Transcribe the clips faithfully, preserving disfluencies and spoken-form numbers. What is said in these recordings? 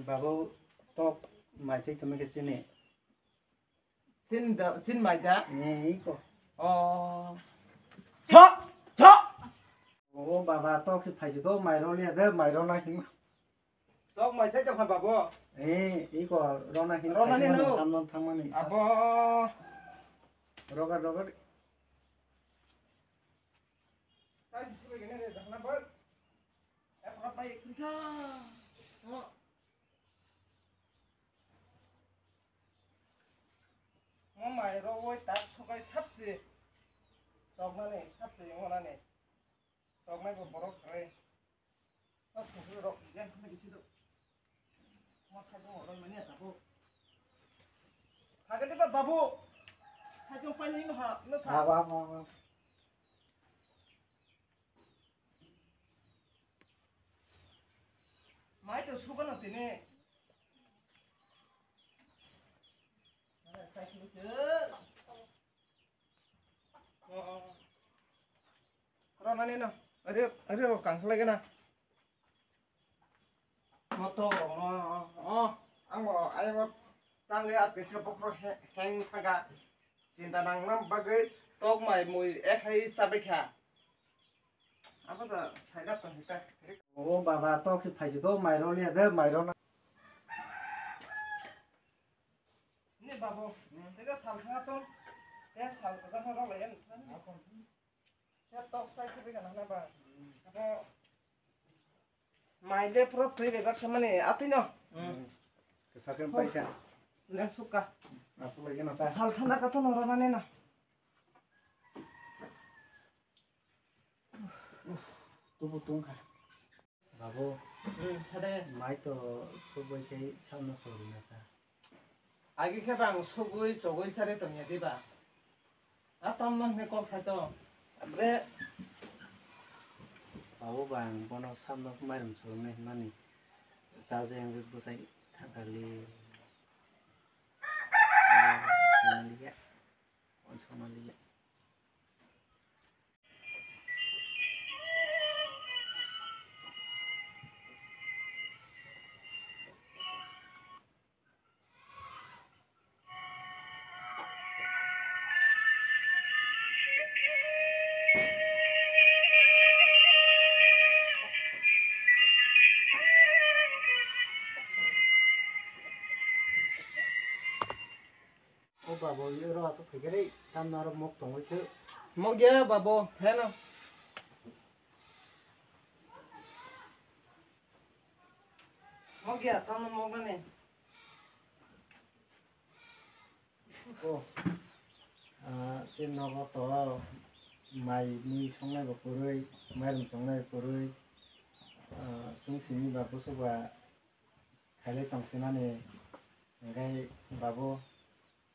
Babu, tok mai chai tumi ke chini. Chin da, chin mai da? Ni iko. Oh. Cho, cho. O baba, tok si phai si ko, mai ro liya de, mai ro na hima. Tok mai sai tongkha babo. Eh, iko rona hin Rona khaisa ni mani, no. Hamno thangmani. Abo. Rogar, rogar. Sai si sibai gane re, dakhna bai. Eh, pura bai, khusa. Oh. Mo mai ro wai tak sukai sapsi. Soknani, sapsi, ngonani. Soknai bo borok krai. Phagadi ba babu. Sajong paini no ha, no tha. Aba, aba, aba. Mai to suba no tini. Rona ni no. Ari, ari ro kang khlai gana. Moto, oh, oh, oh. Ang bo, ayo bo, tangwi at kaisa bokhro he-, heng thaga. Chinta nang nam bagwi tok mai mui ekhai sabai kha. Abo da sailap tong hita. O baba, tok si phai si ko, mai ro liya de, mai ro na. Ni babu, tega sal thanga ton, tega sal kaza thanga rok lai ani. Tega tok sai khe bega nana ba. Abo mai le pro twi bebak samani atwi no. Kesa khe paisa. Le suka. Asu lagi nata. Sal thana ka to noro nane na. Tubu tungkha. Babu, hmm, sade. Mai to suboi tei samno sorina sa. Agi khe bang sugui chogui sare tongya diba? A tamno hwnwi kok sai to. Bre. Babu bang bono samno mairum sorina hwnmani. Chaje ang bwsai thangkali. Maliya. Onso maliya. O babo, iro aswk phaikhe rei, tamno aro mok tongwi khe. Mok ya babo, pheno. Mok ya, tamno mok nani. O, ah, se nogo to mai mui songnai bo kwrwi, mairum songnai bo kwrwi, ah, chwng simi ba bwswk ba khailai tongsinani, hwnkhe babu,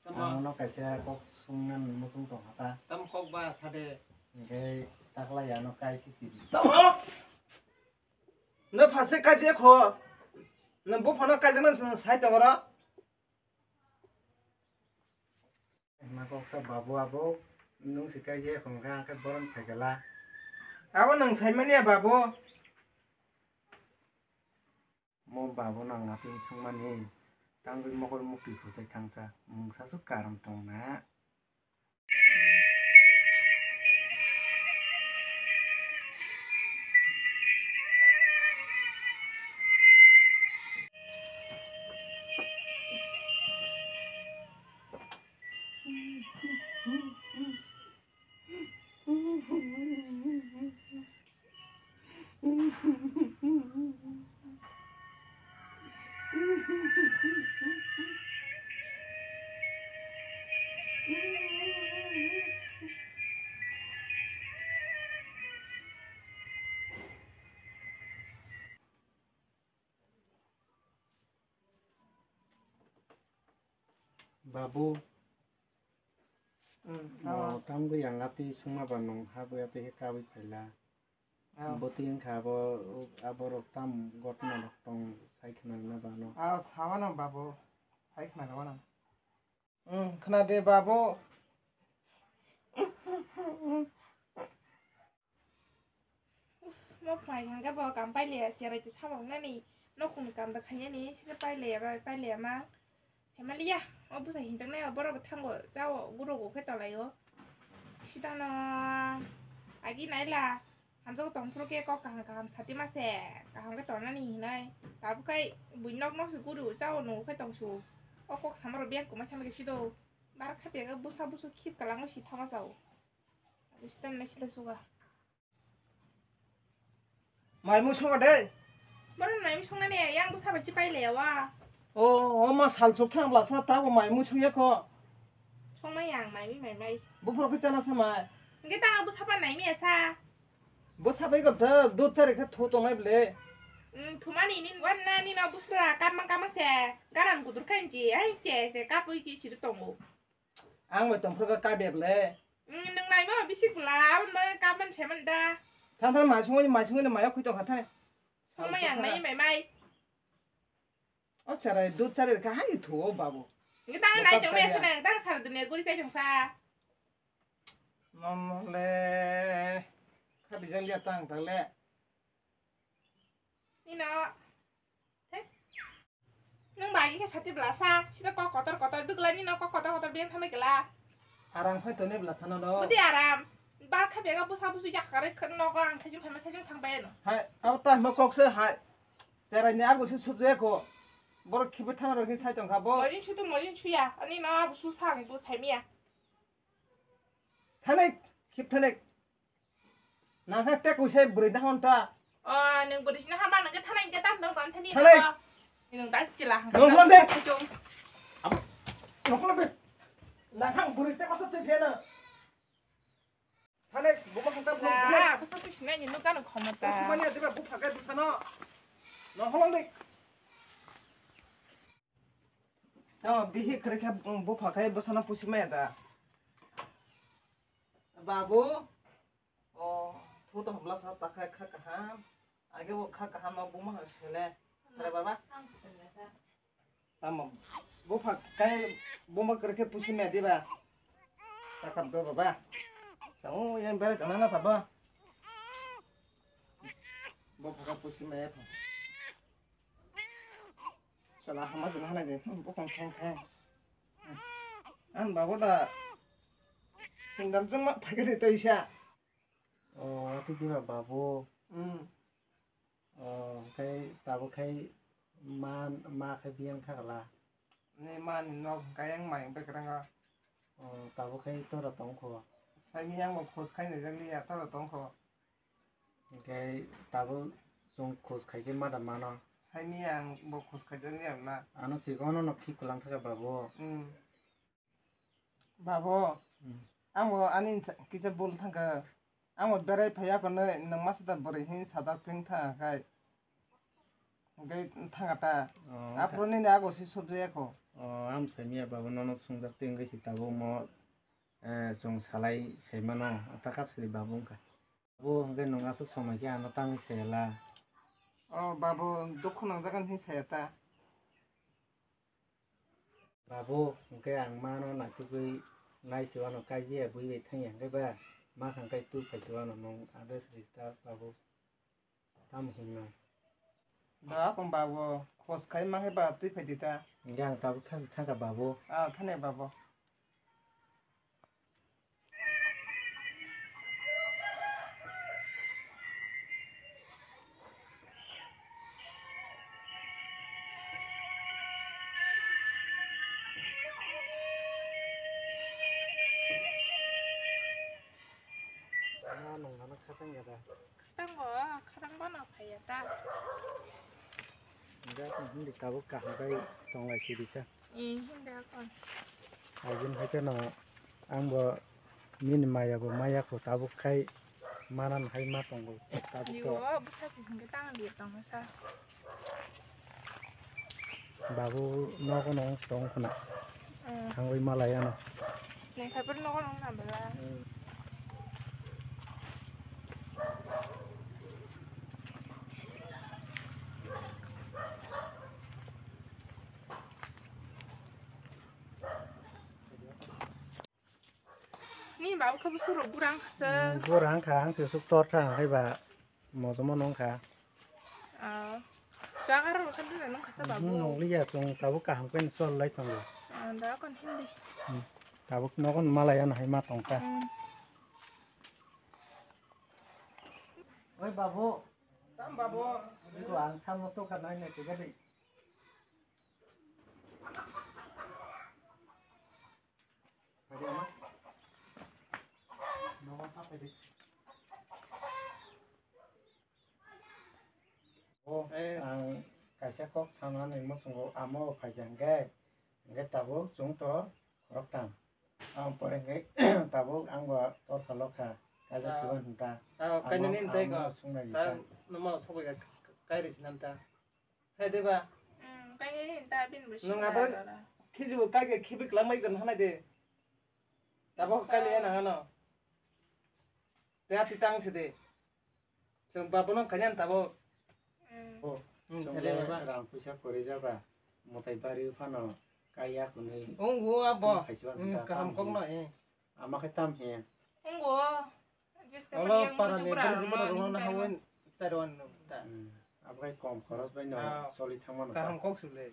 tamo? Ang nono kaisa kok swngnani muchung tongkha ta. Tamo kok ba sade? Hwnkhe taklai ano kai sisidi. Tamo? Nw phase kaijak kho. Nw buphano kaijaknani chwng sai tongora. Hwnma kok sa babu abo, nwng se kaijak kho hwnkhe, hwnkhe bohrok phaikhala. Abo nwng saimani ya babu. Mo babu nang atwng sungmani, tangwi mokol muktwi khosai thangsa, mungsa su karon tongna. Babu, hmm, tamo? Tamo yang ati sungma ba nung habwi ati khe kabwi phaila. Ah. Bwtwi wngkha abo, aborok tam gotma rok tong sai khna rwna ba no. Ah, sawano babu, sai khna rwano. Hmm, khna de babu. Mo phai hangke bo kam paile cherai te samung nani nokhung kam da khainani sini paile bai paile ma. Semaliya, o bwsa hinjaknai o borok bo thango, chao, guro go khe tolai o. Sitano agi naila, hamjak tong phuru khe kok kaham kaham sati mase, kaham khe tongnani hinai. Tabuk khai buini nok nok se guru, chao, nugo khe tongsu. O kok samaro biyang kwmai thangma khe sido. Bar kha pega bwsa bwswk khip kwlangma si thangma chao. Abo sitani nai sila suga. Mai mui songma de. Bono mai mui songnani, yang bwsa bai si pai le wa. O, o ma sal chuk thang bla sa ta bo mai mui songya kho. Songma yang mai mi mai mai. Buphuru khe chana sa mai. Nge ta bwsa pa nai mi sa. Bwsa bai ko da dud chari kha thu tong nai ble. Mm, thumani ni wan na ni no busla kamang kamang se. Garan kudur khan ji, ai che se kapui ki chiri tongo. Ang bai tongphuru kha kaibya ble. Mm, nwng naima bisik bwla, aboni bagwi kaban se man da. Thang thang mai sungwi, mai sungwi mai khwi tong kha thani. Sungma yang mai mai mai. O cherai dud cherai kha hai thu o babu. Ngi tang nai chong me sa nang tang sar dunia guri sai chong sa. Mama le kha bijang lia tang tang le. Ino. Thek. Nwng bai khe sati bwla sa, sida kok kotor kotor, bwkla ni no kok kotor kotor beng thamai kla. Aram phai toni bwla sana no. Budi aram. Bar kha bega busa busu yak kare khon nogo ang sajung khaima sajung thang bai no. Hai, abo ta mo kok se hai. Cherai ni ago se subje ko. Borok khibi thang ro khe sai tong kha bo. Mojin chu tu mojin chu ya, ani no abu su sang bu sai miya. Thanik, khip thanik. Nang khe tek kuisai bwrwi da hwn ta. O, nwng bwrwi sino hama nang khe thanai khe tam dong ton thani. Thanai. Nwng ta chila hang. Nong hwn de. Nong hwn de. Nang hang bwrwi tek asa twi phena. Thanai, buma hwn ta buma thanai. Bwsa kuisina ni nuka no khomota. Simani adiba bupha kai bwsano. Nong hwn de. Tamo bihik kwrwi khe bupha khai bwsano pusi maya da. Babu, o, thu to hobla sa ta khai kha kaham. Age bo kha kaham no buma ha sele. Thare baba. Tamo bupha khai buma kwrwi khe pusi maya diba. Takap do baba. Tamo yang bere kana na sabo. Bupha kha pusi maya tho. Sala hama sala hana de, hmm, bokong thang thang. An babu da singdam jong ma phai khe to isa. O, ati diba babu. Hmm. O, khai tabu khai ma, ma khai biyang thakla. Ni ma ni nok kayang mai bekrang. O, tabu khai tora tong kho. Sai mi yang bo khos khai ni jang liya tora tong kho. Hingke tabuk chwng khus khaikhe ma da mano. Saini ang bo khus khaijak ya na. Ano sikono no khip kwlang thaka babo. Hmm. Babo, hmm, ang bo ani kisa bul thangka. Ang bo berai phaiya kono nang masa da bwrwi hin sadak ting thangka kai. Hingke thangka ta. Oh, wngkha. Aphuru nini ago si subjaya kho. Oh, ang saimya babo nono sungjak ting kai si tabuk mo, eh, chwng salai saimano ta kap sili babo wngkha. Bo hwnkhe nwng aswk somai khe ano tangwi saya la. O babu, dukhu nangjak hinwi saya ta. Babu, hwnkhe ang mano naitugwi nai se wano kaijiya bui bai thangya hwnkhe ba ma khang kai tu phai se wano nwng address ri ta babu. Tamo hwnna. Da, kung ba bo khos khai ma khe ba twi phai di ta. Hingke ang tabuk thasi thangka babu. Ah, thani babu. Ano nung ano khatang ya da. Tango, khatang bono phaiya ta. Hingke ang hindi tabuk kaham bai tonglai sidi ta. Eh, hindi ako. Agin hai khe no ang bo nini maya bo maya kho tabuk khai manan hai ma tongo tabuk to. Yo, bwsa si hingke tang di tongo sa. Babu nogo no tong khna. Hmm. Thangwi malai ano. Neng phaiphuru nogo no na bela. Hmm. Ni babu khe bwswk rok burang kha se. Hmm, burang kha ang se suk tor thang hai ba. Mojomo nung kha. Ah. Chwakar rok khe duna nung kha sa babu. Hmm, nung liya, chwng tabuk kaham khe chol lai tongo. Ah, da kon hindi. Hmm. Tabuk nogo malaya no hai ma tong kha. Hmm. Oi babu. Tam babu. Ito ang samo to ka nai nai tiga di. Pwede ama. Nogo ta pwede. O, eh, ang kaisa kok sanani muchungo amo phaikha hwnkhe, hwnkhe tabuk chwng to khoroktham. Ang pore hwnkhe tabuk ang bo torkha lokha, kaisa, ah, sigon hinta. Ah, amo, kainani hintai amo ko. Sungnai ta hinta. Nomo sobai ka, kairi sinam ta. Hai de ba? Hmm, kainani hinta bini bo. Nwng sinai abo aro. Khijibo kaike khibi kwlangmai gwn hanai de. Tabuk kaili, oh, nang ano. Te ati tang se de. Chwng babono kanya tabuk. Mm. Oh, hmm, chwng sale le baba. Rang puisa kwrwi jaba. Mwtai bari phano kaiya hwnwi. Wngo abo. Phaisu ang, hmm, ta kaham tam kok hwnwi. No, eh. Ama khe tam he. Wngo. Jis ka olo paniya parani muchuk bra bwrwi rok no, no na nini hawi chai rw no ta. Hmm. Abo khe kom khoros bai no, ah, soli thangmano ta. Kaham kok sule.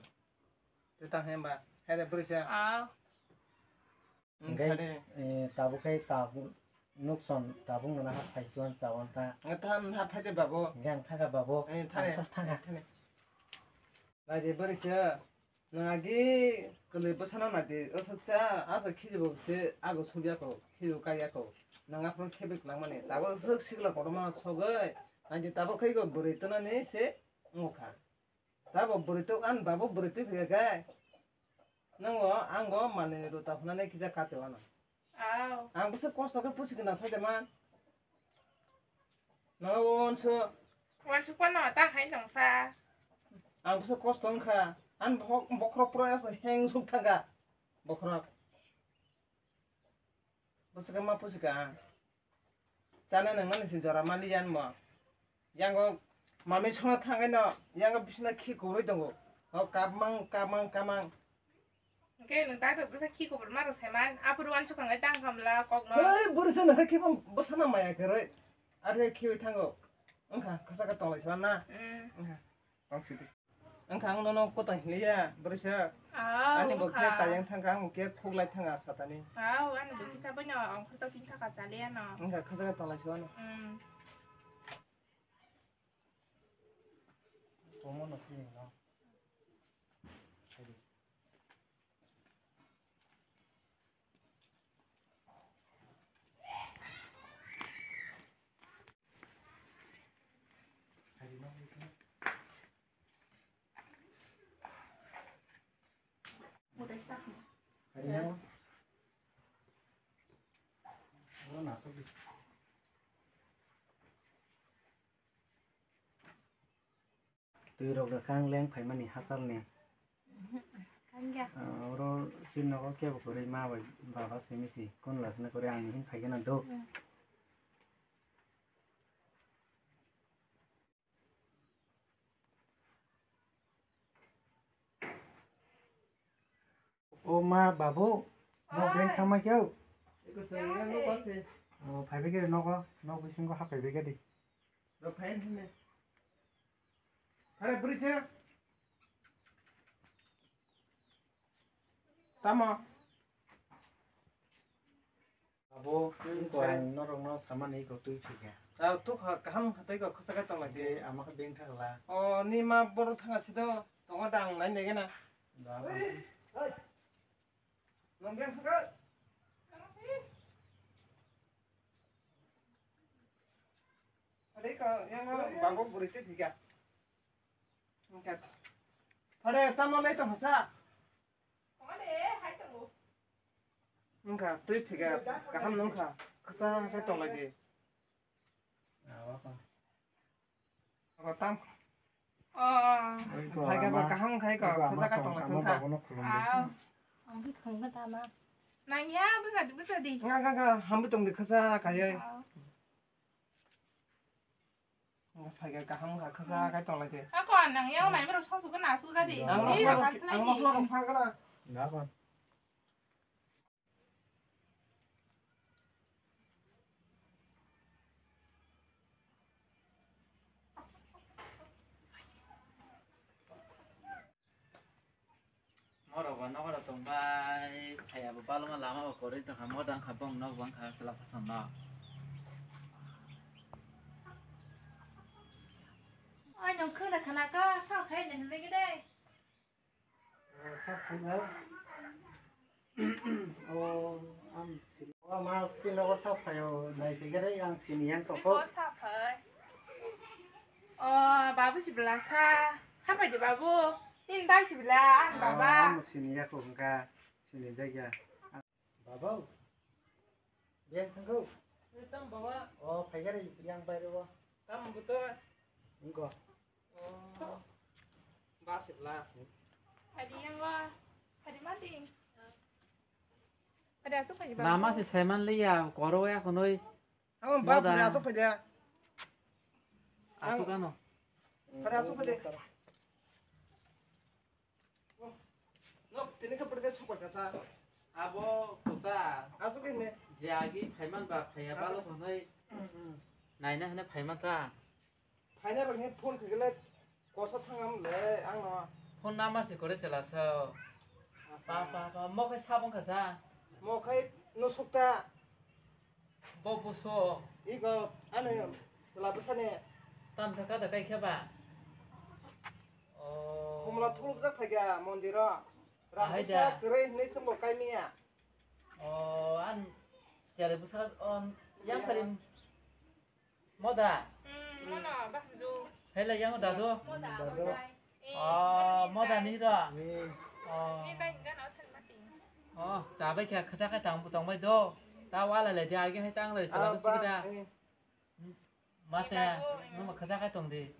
Te ta hemba. Hai de bwrwi cha. Ah. Hingke, sade. Eh, tabuk khe tabuk nukson tabuk nana ha phai chuan chawan ta. Nga ta ha phai de babo. Hingke ang thaka babo. Eh, thane. Ang tas thaka. Thane. Nai de bari se. Nang agi kwlwi bwsano nai de. Aswk sa, asa khijibo se ago subya ko, khijibo kaiya ko. Nang aphuru khebe kwlangmani. Tabuk aswk sikla kotorma sogwi. Nai de tabuk khai go bwrwi tonani se wngkha. Tabo bwrwi tok, ani babo bwrwi twi phiyakhe. Nwngo, ang bo manwi rwta phunani kisa kati wano. Aw. Ang bwswk kosto khe pusi gwnang sai de man. Nwngo wansu. Wansu kono ta hai nang sa. Ang bwswk kosto wngkha. Ani bokhok, bokhorok pura asa heng suk thangkha. Bokhorok. Bwswk ma pusi ka. Chana nangmani se jora mali yan mo. Yango mami songna thangwi no, yango bisina khi kubrwi tongo. O kapmang, kapmang, kapmang. Hwnkhe nwng ta tok bwsa khi kubur ma rw saiman, aphuru wansuk khangai tang khamla kokno. Hei, bwrwi se nangkhe khiphang bwsana maya kwrwi. Are khiwi thango. Wngkha, khasaka tonglai saiman na? Mm. Wngkha. Tong sidi. Wngkha ang nono kota hinliya, bwrwisa. Ah, ani bo wngkha. Khe sayang thangkha, ang bo khe khuklai thanga satani. Ah, ani bo kisa boino ang khorchok tin thaka chaliya no. Wngkha khasaka tonglai saiman no. Mm. Tomo no sini no. Twi rok rwkha ang leng phaimani hachal ni. Kangya. Ah, oro chini nogo kebo kwrwi ma bai baba simi si kon lasna kwrwi ang hin phaikhe na dok. Hmm. O ma, babu, nok beng thangma khe o. Eko se, eko se. O, phaibai khe nogo, nok bisingo ha phaibai khe di. Rok phai hwnne. Hare bwrwi se. Tamo? Abo, hmm, twi ang norokno samani eko twi phikha. Ah, tukha kaham wngkha tei kok khasa khe tong lai khe. Hwnkhe ama khe beng thangla. O, ni ma borok thanga sido tongo dang nai nai gana. Da, ba. Nong beng thangkha. Ade ka, yang babu bwrwi twi phikha. Wngkha. Phare tamo lai tong khasa. Wngkha, twi phikha, kaham nungkha, khasa khe tong lai di. Abo tam. O, o. Phai khe bo kaham khai ko, khasa khe tong lai thung kha. Aw. Ang khe khung khe tama. Nang ya, bwsa di, bwsa di. Nga, nga, nga, hambai tong di khasa khai. Aw. Phaikha kaham wngkha, khasa khai tong lai de. Ako nang yang mai mero song suka na suka di. Ang ni mokhlor, ang mokhlor phar kana. Nga kon. Tongbai, phaiya bo baloma lama bo kwrwi tongkha, moda wngkha bong nok bo wngkha chwla sasong no. Oi, nwng khwna khwna kha, sa phai ni hwnwi gede. Sa phai na. O, ang sini. O, ma sini o sa phai o, nai gede ang sini yang toko. Sa phai. O, babu si bela sa. Hapai di babu. Nini bai si bela, ang baba. Ang sini ya ko hwnkha, sini jagya. Baba. Biyang thangkho. Tam baba. O, phaikha re biyang bai ro. Tam buto. Ingko. O. Ba sibla. Hadi yang wa. Hadi mati. Hadi asuk hadi baba. Nama si saiman liya, koro ya kunoi. Ang ba pura asuk phaida. Asuk ano. Pura asuk phaida. Nok tini khe pura khe super kasa. Abo kota. Asuk ini. Jagi phaiman ba phaiya balo thonai. Naina hene phaiman ta. Phaina rok ni phone khikle kosa thangam le ang no. Phone number si kore chela sao. Pa pa pa mo khe sabong kasa. Mo khe no sukta. Bo buso. Iko, ano, sela bwsani. Tamsa kada kai khe ba? O. Khumla thulukjak phaikha mondiro. Ram Ahai bwsa da. Kwrwi hwnwi chwngbo kaimiya. O, an chele bwsa on yang khalim. Moda. Hmm, mono bahmju. Hela yang dadu. Moda. Dadu. Moda. Oh, moda ni do. Ni. Oh. Ni tai hinga no than mati. Oh, chabai khe khasa khe tang tong bai do. Ta wala le dia age hai tang le chwla sigi da. Mate, numa khasa khe tong di.